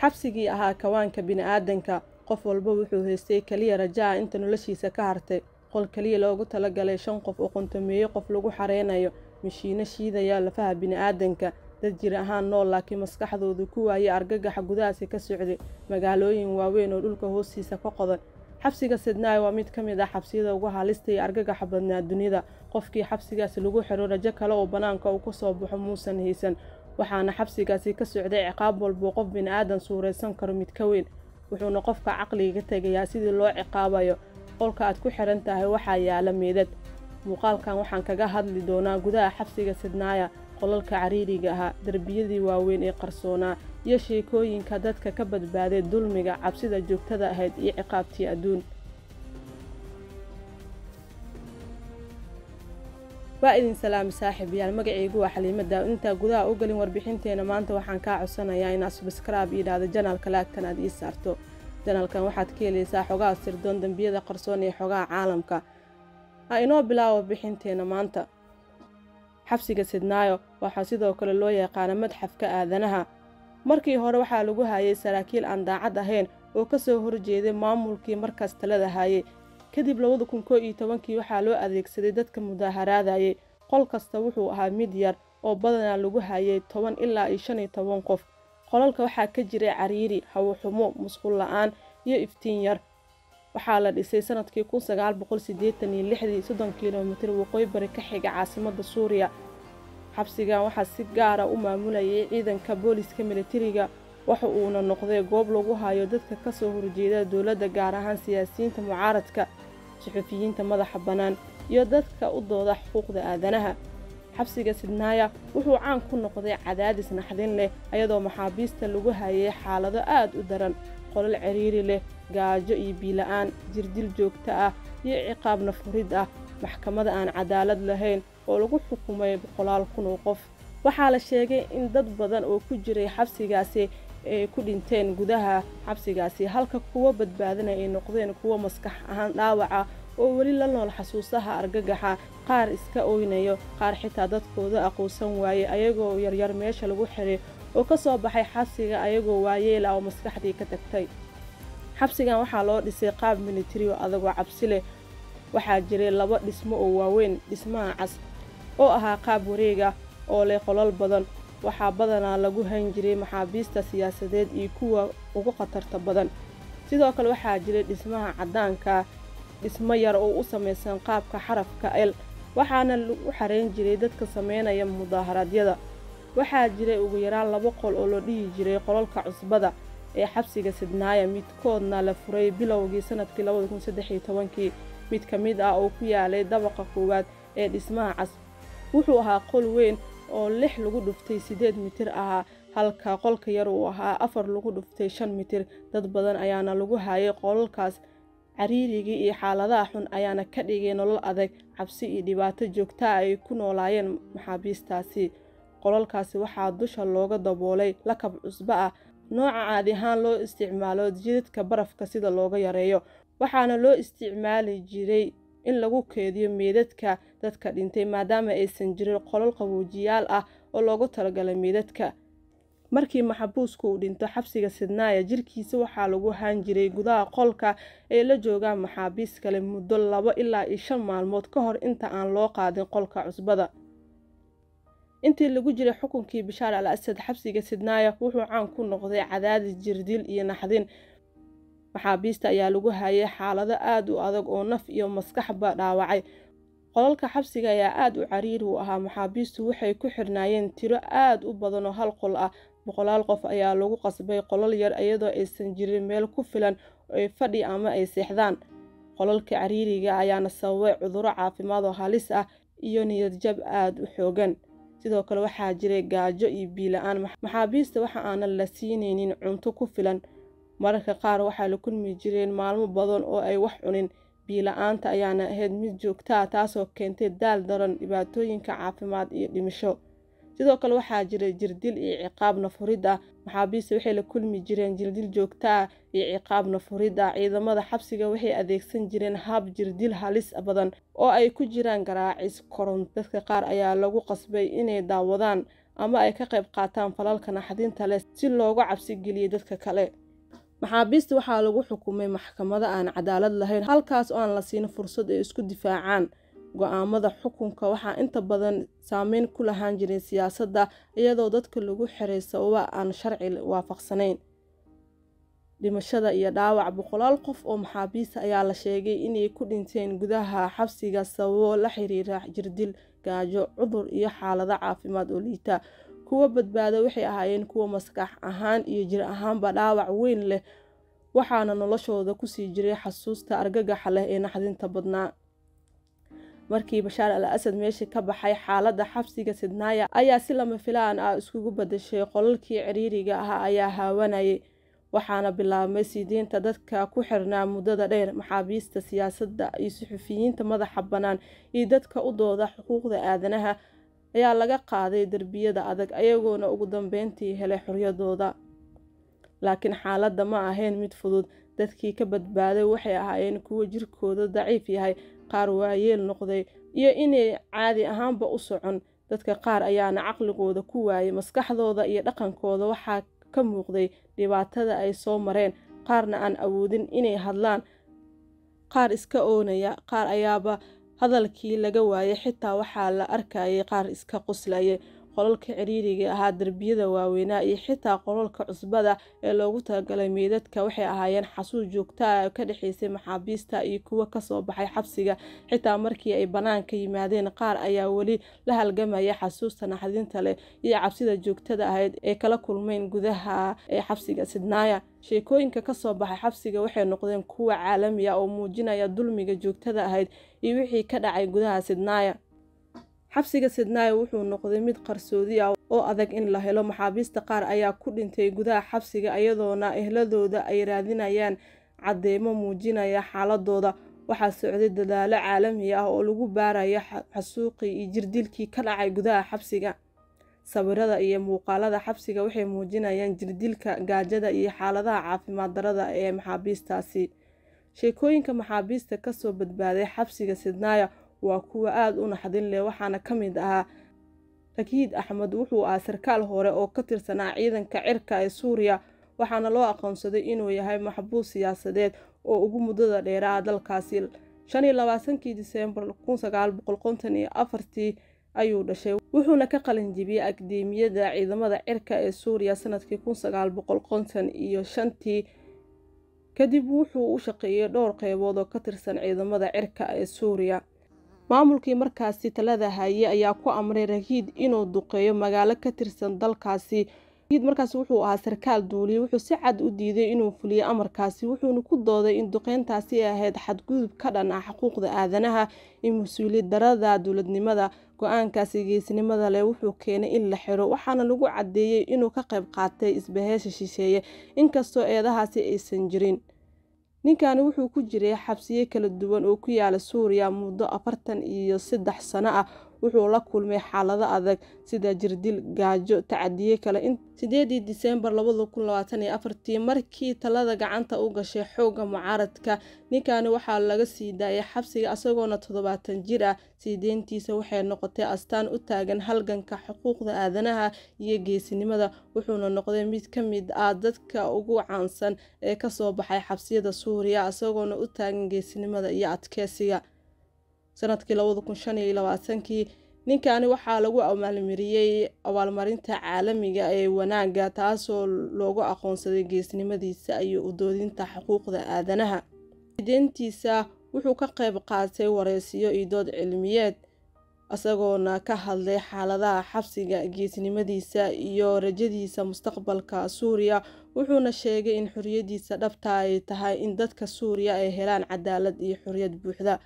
Xabsigii ahaa kawaanka bini'aadanka, qof walba wuxuu haystay kaliya rajaa inta noloshiisa ka hartay. Qol kaliya loogu talagalay 5 qof oo 50meeyo qof lagu xareynayo, mishiino shiidaya lafaha bini'aadanka, dad jir ahaan nool laakiin maskaxdoodu ku waayay argagaxa gudahaasi ka socday, magaalooyin waaweyn oo dhulka hoostiisa ka qodan. Xabsiga Sidnaay waa mid ka mid ah xabsiyada ugu halista iyo argagaxa badnaa dunida. Qofkii xabsigaasi lagu xiro rajo kale oo bannaanka uu ka soo baxo muusan haysan, waxaana xabsigaasi ka socday ciqaab walba qof bini'aadan suuraysan karo mid ka weyn. Wuxuuna qofka caqliga ka tegayaa sidii loo ciqaabayo. Qolka aad ku xiran tahay waxaa yaala meedad. Muuqaalkan waxaan kaga hadli doonaa gudaha xabsiga Sidnaaya, qolalka cariiriga ahaa, darbiyadii waaweyn ee qarsoonaa, iyo sheekooyinka dadka ka badbaaday dulmiga, cabsida joogtada ahayd iyo ciqaabtii adduun. Waa idin salaami saaxiibayaal, magacaygu waa Xaliimo Daawud. Intaa gudaha u galin warbixinteena maanta waxaan kaa codsanayaa inaad subscribe ii dhahdo janalka, laagtan aad ii saarto. Janalkan waxaad ka helaysaa xogaha sirdoon, dambiyada qarsoon iyo xogaha caalamka. Ha inoo bilaabo warbixinteena maanta. Xabsiga Sidnaayo waxaa sidoo kale loo yaqaana madxafka aadanaha. Markii hore waxaa lagu hayay saraakiil aan daacad ahayn oo ka soo horjeeday maamulkii markaas talada hayay. Kadib 2011kii waxaa loo adeegsaday dadka mudaaharaadayay. Qol kasta wuxuu ahaa mid yar oo badanaa lagu hayay 10 ilaa 15 qof. Qolalka waxaa ka jiray cariiri, hawo xumo, musqul la'aan iyo iftiin yar. Waxaa la dhisay sanadkii 1986, 30 kiiloomitir waqooyi bari ka xiga caasimadda Suuriya. Xabsigan waxaa si gaar ah u maamulayay ciidanka booliska militariga, waxa uuna noqday goob lagu hayo dadka ka soo horjeeda dowladda, gaar ahaan siyaasiyiinta mucaaradka, suxufiyiinta madaxa bannaan iyo dadka u dooda xuquuqda aadanaha. Xabsiga Sidnaaya wuxuu caan ku noqday cadaadis naxdin leh, iyadoo maxaabiista lagu hayay xaalado aad u daran, qolal ciriiri leh, gaajo iyo biyo la'aan, jirdil joogto ah iyo ciqaab nafurid ah, maxkamada aan cadaalad lahayn oo lagu xukumay boqolaal kun oo qof. Waxaa la sheegay in dad badan oo ku jiray xabsigaasi ay ku dhinteen gudaha xabsigaasi, halka kuwa badbaadana ay noqdeen kuwo maskax ahaan dhaawaca oo weli la nool xasuusaha argagaxa, qaar iska oynayo, qaar xitaa dadkooda aqoonsan waayey ayagoo yaryar meesha lagu xiray oo ka soo baxay xabsiga ayagoo waayeel ah oo maskaxdii ka tagtay. Xabsigan waxaa loo dhisay qaab militari oo adag oo cabsi leh. Waxaa jiray laba dhismo oo waaweyn, dhismaha cas oo ahaa qaab wareeg ah oo leh qolal badan. Waxaa badanaa lagu hayn jiray maxaabiista siyaasadeed iyo kuwa ugu khatarta badan. Sidoo kale waxaa jiray dhismaha caddaanka, dhismo yar oo u samaysan qaabka xarafka L, waxaana lagu xareyn jiray dadka sameynaya mudaaharaadyada. Waxaa jiray ugu yaraan 2 qol oo loo dhihi jiray qolalka cusbada ee xabsiga Sidnaaya, midkoodna la furay bilowgii sanadkii 2013kii. Mid ka mid ah oo ku yaalay dabaqa koowaad ee dhismaha cas wuxuu ahaa qol weyn oo 6 lagu dhuftay 8 mitir ahaa, halka qolka yar uu ahaa 4 lagu dhuftay 5 mitir. Dad badan ayaana lagu hayay qolalkaas. Cariirigii iyo xaaladaha xun ayaana ka dhigay nolol adag, cabsi iyo dhibaato joogta ah ay ku noolaayeen maxaabiistaasi. Qolalkaasi waxaa dusha looga daboolay lakab cusbo ah, nooca caadi ahaan loo isticmaalo jidadka barafka sida looga yareeyo, waxaana loo isticmaali jiray in lagu keydiyo meydadka dadka dhintay, maadaama aysan jirin qolal qaboojiyaal ah oo loogu talagalay meydadka. Markii maxbuusku uu dhinto xabsiga Sidnaaya, jirkiisa waxaa lagu haan jiray gudaha qolka ay la joogaan maxaabiis kale muddo 2 ilaa 5 maalmood ka hor inta aan loo qaadin qolka cusbada. Intii lagu jiray xukunkii Bashaar al Asad, xabsiga Sidnaaya wuxuu caan ku noqday cadaadis, jirdil iyo naxdin. Maxaabiista ayaa lagu hayay xaalado aad u adag oo naf iyo maskaxba dhaawacay. Qolalka xabsiga ayaa aad u cariiri u ahaa. Maxaabiistu waxay ku xirnaayeen tiro aad u badan oo hal qol ah. Boqolaal qof ayaa lagu qasbay qolal yar iyadoo aysan jirin meel ku filan oo ay fadhi ama ay seexdaan. Qolalka cariiriga ayaana sababay cudurro caafimaad oo halis ah iyo niyad jab aad u xoogan. Sidoo kale waxaa jiray gaajo iyo biyo la'aan. Maxaabiista waxa aanan la siinaynin cunto ku filan. Mararka qaar waxaa la kulmi jireen maalmo badan oo ay wax cunin. Biyo la'aanta ayaana ahayd mid joogto ah, taasoo keentay daal daran, dhibaatooyinka caafimaad iyo dhimasho. Sidoo kale waxaa jiray jirdil iyo ciqaab nafurid ah. Maxaabiista waxay la kulmi jireen jirdil joogto ah iyo ciqaab nafurid ah. Ciidamada xabsiga waxay adeegsan jireen hab jirdil halis badan oo ay ku jiraan garaacis koronto. Dadka qaar ayaa lagu qasbay inay daawadaan ama ay ka qayb qaataan falalka naxdinta leh si looga cabsi geliyo dadka kale. Maxaabiista waxaa lagu xukumay maxkamado aan cadaalad lahayn, halkaas oo aan la siin fursad ay isku difaacaan. Go'aamada xukunka waxaa inta badan saameyn ku lahaan jiray siyaasadda, iyadoo dadka lagu xiray sababo aan sharci waafaqsanayn. Dhimashada iyo dhaawac boqolaal qof oo maxaabiista ayaa la sheegay inay ku dhinteen gudaha xabsiga sababo la xiriira jirdil, gaajo, cudur iyo xaalado caafimaad oo liita. Kuwa badbaada waxay ahaayeen kuwo maskax ahaan iyo jir ahaanba dhaawac weyn leh, waxaana noloshooda kusii jiray xasuusta argagaxa leh ee naxdinta badnaa. Markii Bashaar al Asad meesha ka baxay, xaaladda xabsiga Sidnaaya ayaa si lama filaan ah iskugu badashay. Qolalkii ciriiriga ahaa ayaa haawanayay, waxaana bilaabmay sii deynta dadka ku xirnaa muddada dheer. Maxaabiista siyaasadda iyo suxufiyiinta madaxa bannaan iyo dadka u dooda xuquuqda aadanaha ayaa laga qaaday derbiyada adag, ayagoona ugu dambeyntii helay xorriyadooda. Laakiin xaaladda ma ahayn mid fudud. Dadkii ka badbaaday waxay ahaayeen kuwo jirkooda daciif yahay, qaar waayeel noqday, iyo inay caadi ahaanba u socon. Dadka qaar ayaana caqligooda ku waayay, maskaxdooda iyo dhaqankooda waxaa ka muuqday dhibaatada ay soo mareen, qaarna aan awoodin inay hadlaan, qaar iska oonaya, qaar ayaaba hadalkii laga waayay. Xitaa waxaa la arkayay qaar iska qoslayay. Qolalka ciriiriga ahaa, derbiyada waaweynaa iyo xitaa qolalka cusbada ee loogu talagalay meydadka waxay ahaayeen xasuus joogto ah oo ka dhexeysay maxaabiista iyo kuwa kasoo baxay xabsiga. Xitaa markii ay bannaanka yimaadeen, qaar ayaa weli la halgamaya xasuusta naxdinta leh iyo cabsida joogtada ahayd ee kala kulmeen gudaha ee xabsiga Sidnaaya. Sheekooyinka kasoo baxay xabsiga waxay noqdeen kuwa caalami ah oo muujinaya dulmiga joogtada ahayd iyo wixii ka dhacay gudaha Sidnaaya. Xabsiga Sidnaaya wuxuu noqday mid qarsoodi ah oo adag in la helo. Maxaabiista qaar ayaa ku dhintay gudaha xabsiga, iyadoona ehladooda ay raadinayaan cadeymo muujinaya xaaladooda. Waxaa socday dadaallo caalami ah oo lagu baarayo xasuuqii iyo jirdilkii ka dhacay gudaha xabsiga. Sawirada iyo muuqaalada xabsiga waxay muujinayaan jirdilka, gaajada iyo xaaladaha caafimaad darrada ee maxaabiistaasi. Sheekooyinka maxaabiista kasoo badbaaday xabsiga Sidnaaya waa kuwa aada u naxdin leh, waxaana ka mid ahaa Rakiid Axmed. Wuxuu ahaa sarkaal hore oo ka tirsanaa ciidanka cirka ee Suuriya, waxaana loo aqoonsaday inuu yahay maxbuus siyaasadeed oo ugu muddada dheeraa dalkaasi. 25kii Diseembar 1954 ayuu dhashay, wuxuuna ka qalin jibiyey akademiyadda ciidamada cirka ee Suuriya sanadkii 1955. Kadib wuxuu u shaqeeyey dhowr qeybood oo ka tirsan ciidamada cirka ee Suuriya. Maamulkii markaasi talada hayay ayaa ku amray Rakiid inuu duqeeyo magaalo ka tirsan dalkaasi. Rakiid markaasi wuxuu ahaa sarkaal duuliye, wuxuu si cad u diiday inuu fuliyo amarkaasi, wuxuuna ku dooday in duqeyntaasi ay ahayd xadgudub ka dhan ah xuquuqda aadanaha iyo mas-uuliyad darrada dowladnimada. Go'aankaasi geesinimada leh wuxuu keenay in la xiro, waxaana lagu caddeeyey inuu ka qayb qaatay isbahaysi shisheeye, inkastoo eedahaasi aysan jirin. Ninkani wuxuu ku jiray xabsiyo kala duwan oo ku yaala Suuriya muddo 43 sano ah. Wuxuu la kulmay xaalado adag sida jirdil, gaajo, tacadiye kale. 8dii Diseembar 2024 markii talada gacanta u gashay xoogga mucaaradka, ninkani waxaa laga sii daayay xabsiga isagoona 70 jir ah. Sii deyntiisa waxay noqotay astaan u taagan halganka xuquuqda aadanaha iyo geesinimada, wuxuuna noqday mid ka mid ah dadka ugu caansan ee kasoo baxay xabsiyada Suuriya, isagoona u taagan geesinimada iyo adkeysiga. Sanadkii 2025kii ninkani waxaa lagu abaalmariyey abaalmarinta caalamiga ee wanaagga, taasoo loogu aqoonsaday geesinimadiisa iyo u doodinta xuquuqda aadanaha. Deyntiisa wuxuu ka qayb qaatay wareysiyo iyo dood cilmiyeed, isagoona ka hadlay xaaladaha xabsiga, geesinimadiisa iyo rajadiisa mustaqbalka Suuriya. Wuxuuna sheegay in xorriyadiisa dhabta ay tahay in dadka Suuriya ay helaan cadaalad iyo xorriyad buuxda.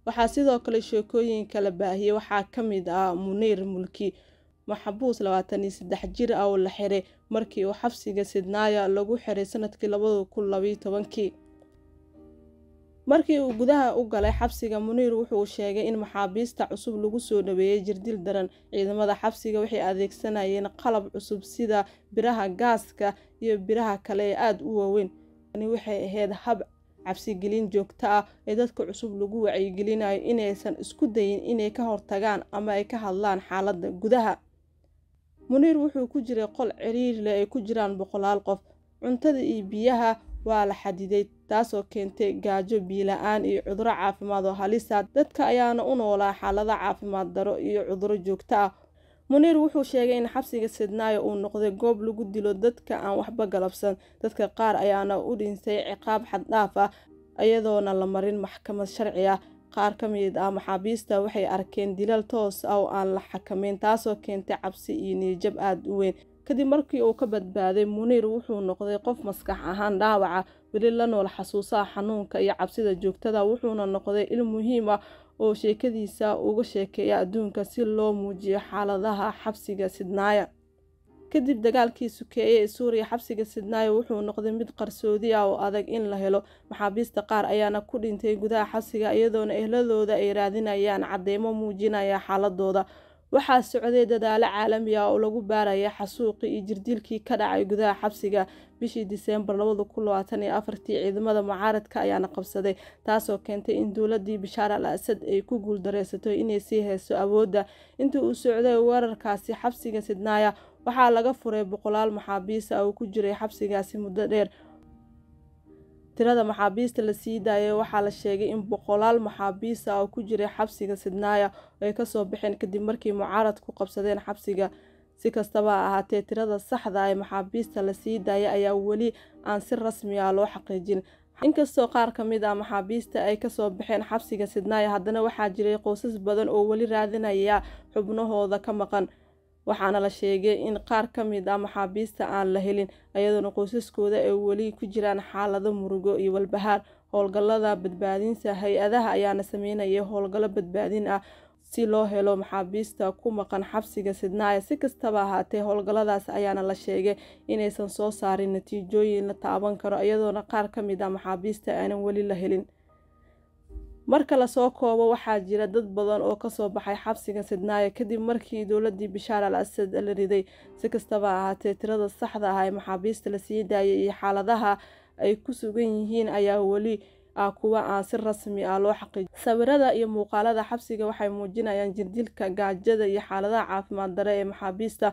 Waxaa sidoo kale sheekooyinka la baahiyey waxaa ka mid ah Muniir Mulki, maxbuus 23 jir ah oo la xiray markii uu xabsiga Sidnaaya lagu xiray sanadkii 2012. Markii uu gudaha u galay xabsiga, Muniir wuxuu sheegay in maxaabiista cusub lagu soo dhaweeyey jirdil daran. Ciidamada xabsiga waxay adeegsanayeen qalab cusub sida biraha gaaska iyo biraha kale ee aada u waaweyn. Tani waxay ahayd hab cabsigelin joogto ah ee dadka cusub lagu wacyigelinayo inaysan isku dayin inay ka hortagaan ama ay ka hadlaan xaaladda gudaha. Muniir wuxuu ku jiray qol ciriiri leh ay ku jiraan boqolaal qof. Cuntada iyo biyaha waa la xadiday, taasoo keentay gaajo, biyo la'aan iyo cudurro caafimaad oo halis ah. Dadka ayaana u noolaa xaalado caafimaad darro iyo cudurro joogto ah. Muniir wuxuu sheegay in xabsiga Sednaya uu noqday goob lagu dilo dadka aan waxba galabsan. Dadka qaar ayaana u dhintay ciqaab xad dhaaf ah, iyadoona la marin maxkamad sharci ah. Qaar ka mid ah maxaabiista waxay arkeen dilal toos ah oo aan la xakameyn, taasoo keentay cabsi iyo niyad-jab aad u weyn. Kadib markii uu ka badbaaday, Muniir wuxuu noqday qof maskax ahaan dhaawaca, weli la nool xasuusaha xanuunka iyo cabsida joogtada. Wuxuuna noqday il muhiim ah oo sheekadiisa uga sheekeeya adduunka si loo muujiyo xaaladaha xabsiga Sednaya. Kadib dagaalkii sokeeye ee Suuriya, xabsiga Sednaya wuxuu noqday mid qarsoodi ah oo adag in la helo. Maxaabiista qaar ayaana ku dhintay gudaha xabsiga, iyadoona ehladooda ay raadinayaan cadeymo muujinaya xaaladooda. Waxaa socday dadaalo caalami ah oo lagu baarayay xasuuqii iyo jirdilkii ka dhacay gudaha xabsiga. Bishii Diseembar 2024, ciidamada mucaaradka ayaana qabsaday, taasoo keentay in dowladii Bashaar al Asad ay ku guuldareysato inay sii hayso awoodda. Intii uu socday weerarkaasi, xabsiga Sednaya waxaa laga furay boqolaal maxaabiis ah oo ku jiray xabsigaasi muddo dheer. Tirada maxaabiista la sii daayay waxaa la sheegay in boqolaal maxaabiis ah oo ku jiray xabsiga Sednaya ay kasoo baxeen kadib markii mucaaradku qabsadeen xabsiga. Si kastaba ha ahaatee, tirada saxda ah ee maxaabiista la sii daayay ayaa weli aan si rasmi ah loo xaqiijin. Inkastoo qaar ka mid ah maxaabiista ay kasoo baxeen xabsiga Sednaya, haddana waxaa jiray qoysas badan oo weli raadinaya xubnahooda ka maqan. Waxaana la sheegay in qaar ka mid ah maxaabiista aan la helin, iyadoona qoysaskooda ay weli ku jiraan xaalado murugo iyo walbahaar. Howlgallada badbaadinta hay-adaha ayaana sameynaya howlgallo badbaadin ah si loo helo maxaabiista ku maqan xabsiga Sednaya. Si kastaba ahaatee, howlgalladaas ayaana la sheegay inaysan soo saarin natiijooyin la taaban karo, iyadoona qaar ka mid ah maxaabiista aanan weli la helin. Marka lasoo koobo, waxaa jira dad badan oo kasoo baxay xabsiga Sednaya kadib markii dowladii Bashaar al Asad la riday. Si kastaba ha ahaatee, tirada saxda ah ee maxaabiista la sii daayay iyo xaaladaha ay ku sugan yihiin ayaa weli ah kuwa aan si rasmi ah loo xaqiijin. Sawirada iyo muuqaalada xabsiga waxay muujinayaan jirdilka, gaajada iyo xaaladaha caafimaad darro ee maxaabiista.